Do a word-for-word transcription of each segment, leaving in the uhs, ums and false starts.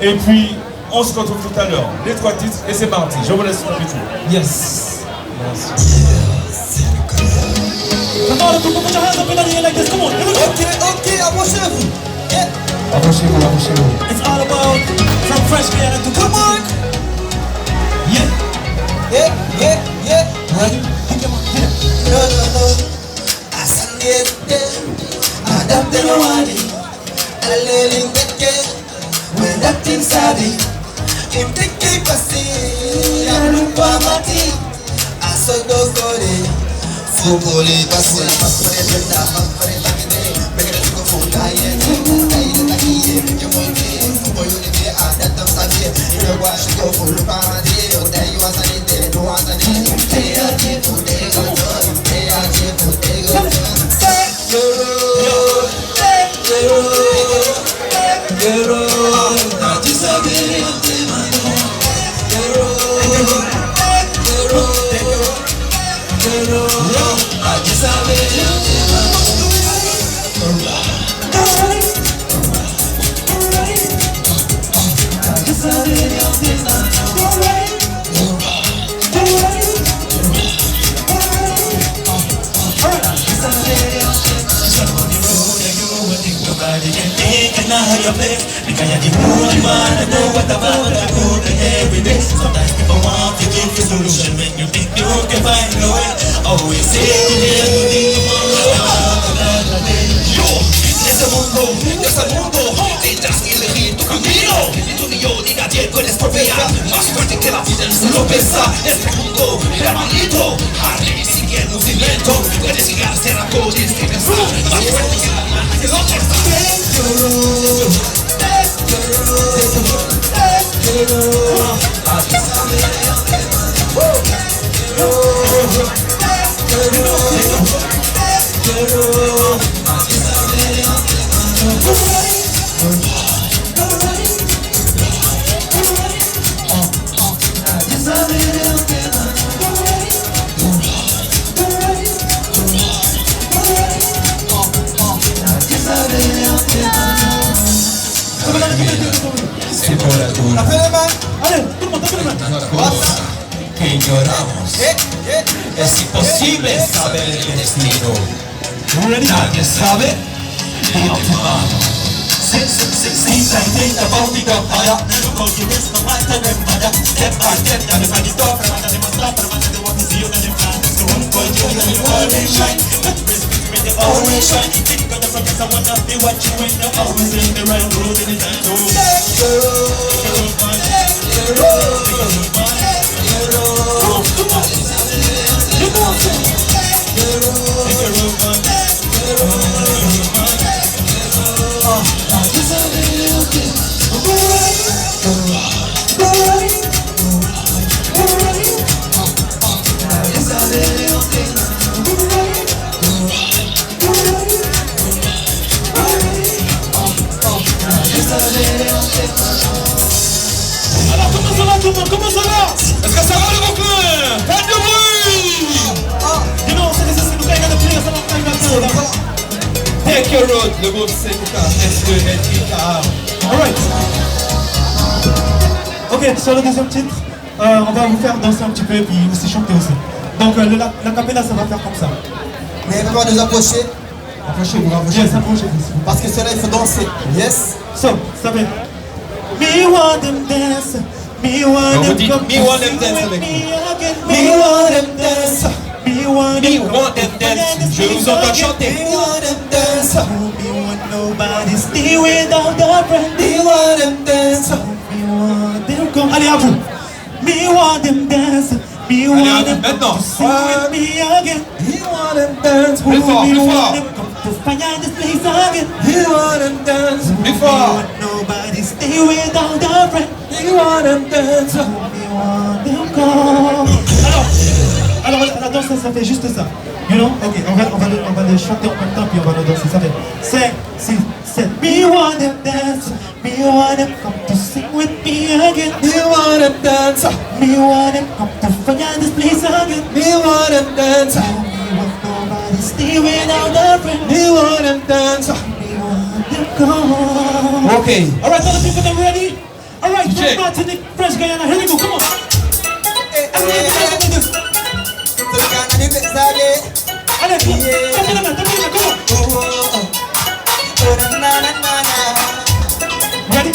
Et puis, on se retrouve tout à l'heure. Les trois titres, et c'est parti. Je vous laisse profiter. Yes. Merci. Come on, people, put your hands up in the air like this. Come on, here we go. Ok, ok, approchez-vous. Yeah. Approchez-vous, approchez-vous. It's all about from Fresh Guyana to Come on. Yeah. Yeah, yeah, yeah. Come on, hit it. No, no, no. A sani ete, a dati no wani. A leli neke, we dati sabi. Im teke pasi, a luku a mati. A so do kole, fu kole pasi. C'est pour la tour. Tapez les mains. Allez, tout le monde, tapez les mains. La course que lloramos. Eh, eh, es imposible saber el destino. Nadie sabe. Since, since, since I think about it, don't bother. Look how you miss the matter, them bother. Step by step, that is how you talk. Alors, comment ça va tout le monde ? Comment ça va ? Est-ce que ça va, le Brooklyn ? Faites du bruit ! You know, c'est, c'est, c'est, c'est, Take a road, le groupe C K, S E N I K A. All right. Ok, sur le deuxième titre, euh, on va vous faire danser un petit peu et puis aussi chanter aussi. Donc, euh, le, la, la capella, ça va faire comme ça. N'hésitez pas à nous approcher. Approchez-vous, approchez-vous. Yes, approchez-vous. Parce que cela, il faut danser. Yes. So, ça fait. Mi want dem dance. Mi want dem dance avec nous. Mi want dem dance. Mi want dem dance. Je vous entends chanter. Mi want dem dance. Mi want nobody stay without a friend. Mi want dem dance. Mi want dem come. Allez, à vous. Mi want dem dance. Mi want dem come to sing with me again. Mi want dem dance. Plus fort, plus fort. Mi want dem come to fire this place again. Mi want dem dance. Plus fort. Mi want nobody stay without a friend. Mi want dem dance. Mi want dem come. Alors, alors, la danse, ça, ça fait juste ça. You know? Ok, on va, on va le, on va le chanter en même temps, puis on va le danser. Ça fait cinq, six, sept. Mi want dem dance. Mi want dem come to sing with me again. Mi want dem dance. Mi want dem come to fire this place again. Mi want dem dance. Mi want nobody stay without a friend. Mi want dem dance. Mi want dem come. Ok. All right, all the people, them ready? Martinique, French Guiana, here we go, come on. Allez, allez, allez, allez. Allez, come on, come on, come on, come on. Ready?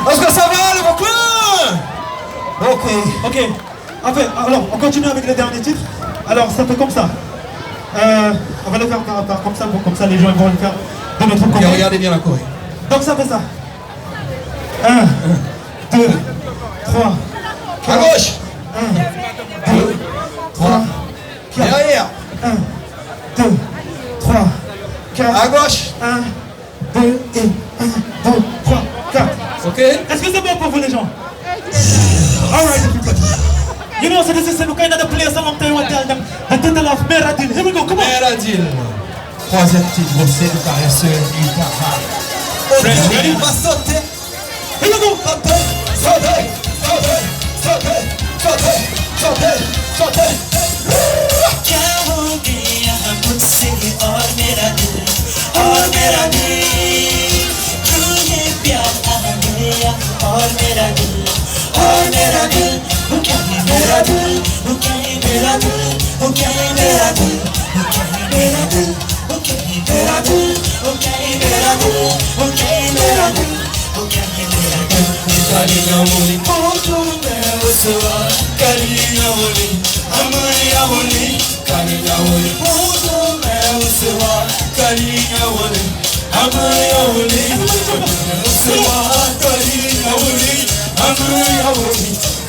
Est-ce que ça va, le Brooklyn? Ok. Ok. Enfin, alors, on continue avec le dernier titre. Alors, ça fait comme ça. Euh, on va le faire par, par comme ça, pour, comme ça, les gens vont le faire de notre côté. Ok, regardez bien la Corée. Donc, ça fait ça. Un, deux, trois, quatre. À gauche. Un, deux, trois, quatre. Derrière. Un, deux, trois, quatre. À gauche. Un, deux, et un, deux, trois, quatre. Ok. Est-ce que c'est bon pour vous, les gens? All right, everybody. You know, so this is Senou Kay in the place, a long time I tell them. The title of Mera Dil. Here we go, come on. Mera Dil. Troisième titre, c'est le caresseur du Tara. Ok, ready? On va sauter. Here we go. Sauter, sauter, sauter.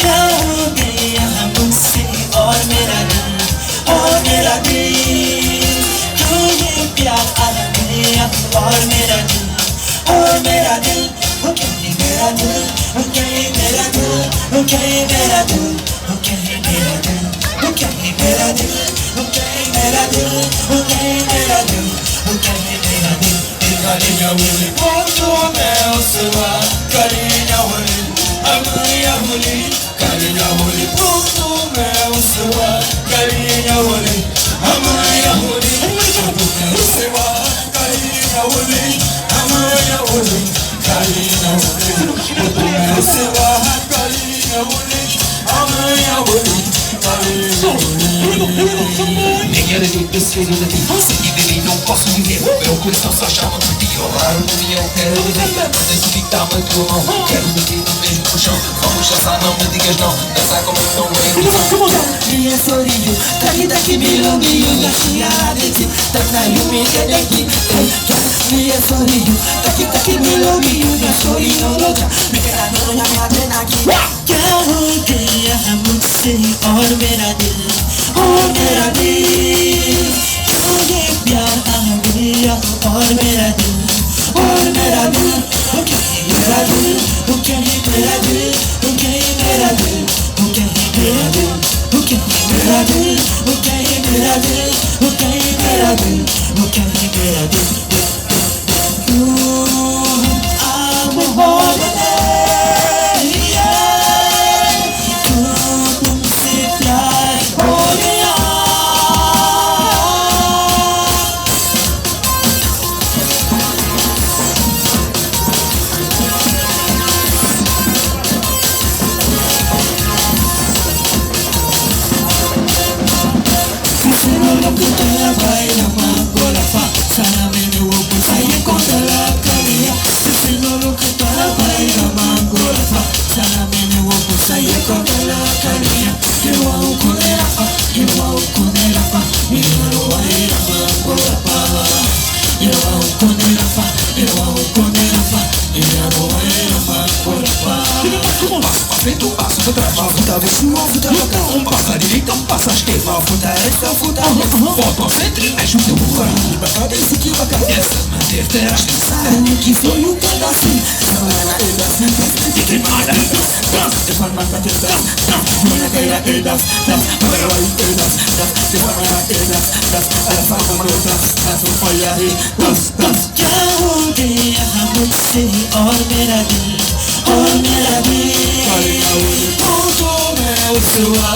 क्या हो गया मुझसे और मेरा दिल, और मेरा दिल। क्यों ये प्यार आ गया और मेरा दिल, और मेरा दिल। वो क्या है मेरा दिल, वो क्या है मेरा दिल, वो क्या है मेरा दिल, वो क्या है मेरा दिल, वो क्या है मेरा दिल, वो क्या है मेरा दिल, वो क्या है मेरा दिल, वो क्या है मेरा दिल। Kalinya wuli, pontu me usuwa. Kalinya wuli, amaya wuli. Kalinya wuli, pontu me usuwa. Kalinya wuli, amaya wuli, pontu me usuwa. Kalinya wuli, amaya wuli. Kalinya wuli, pontu me usuwa. Kalinya wuli, amaya wuli. Kalinya wuli, क्या हो गया मुझसे और मेरा दिल, और मेरा दिल, क्यों ये प्यार आ गया और मेरा दिल, और मेरा दिल, वो क्या है मेरा दिल, वो क्या है मेरा दिल, वो क्या है मेरा दिल, वो क्या है मेरा दिल, वो क्या है मेरा दिल, वो क्या है मेरा दिल, वो क्या है मेरा दिल, वो क्या है मेरा दिल। क्या हो गया मुझसे और मेरा दिल, और मेरा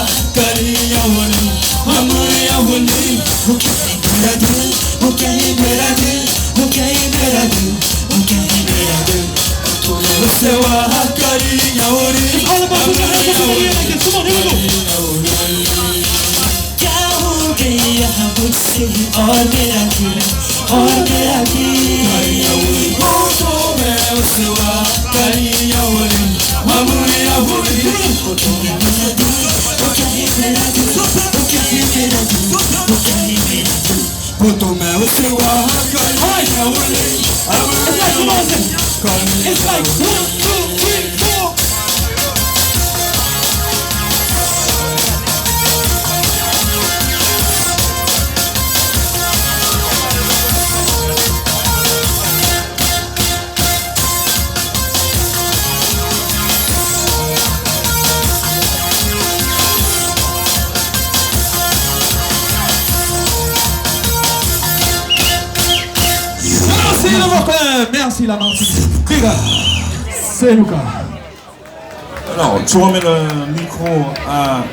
दिल। वो क्या है मेरा दिल, वो क्या है मेरा दिल, वो क्या है मेरा दिल, वो क्या है मेरा दिल। All about the Come on, here we go. क्या हो गया मुझसे और मेरा दिल, और मेरा दिल। It's like one, two, three, four. Merci, le Rockland. Merci, la Martinique. Big up. C'est Lucas. Alors, tu remets le micro à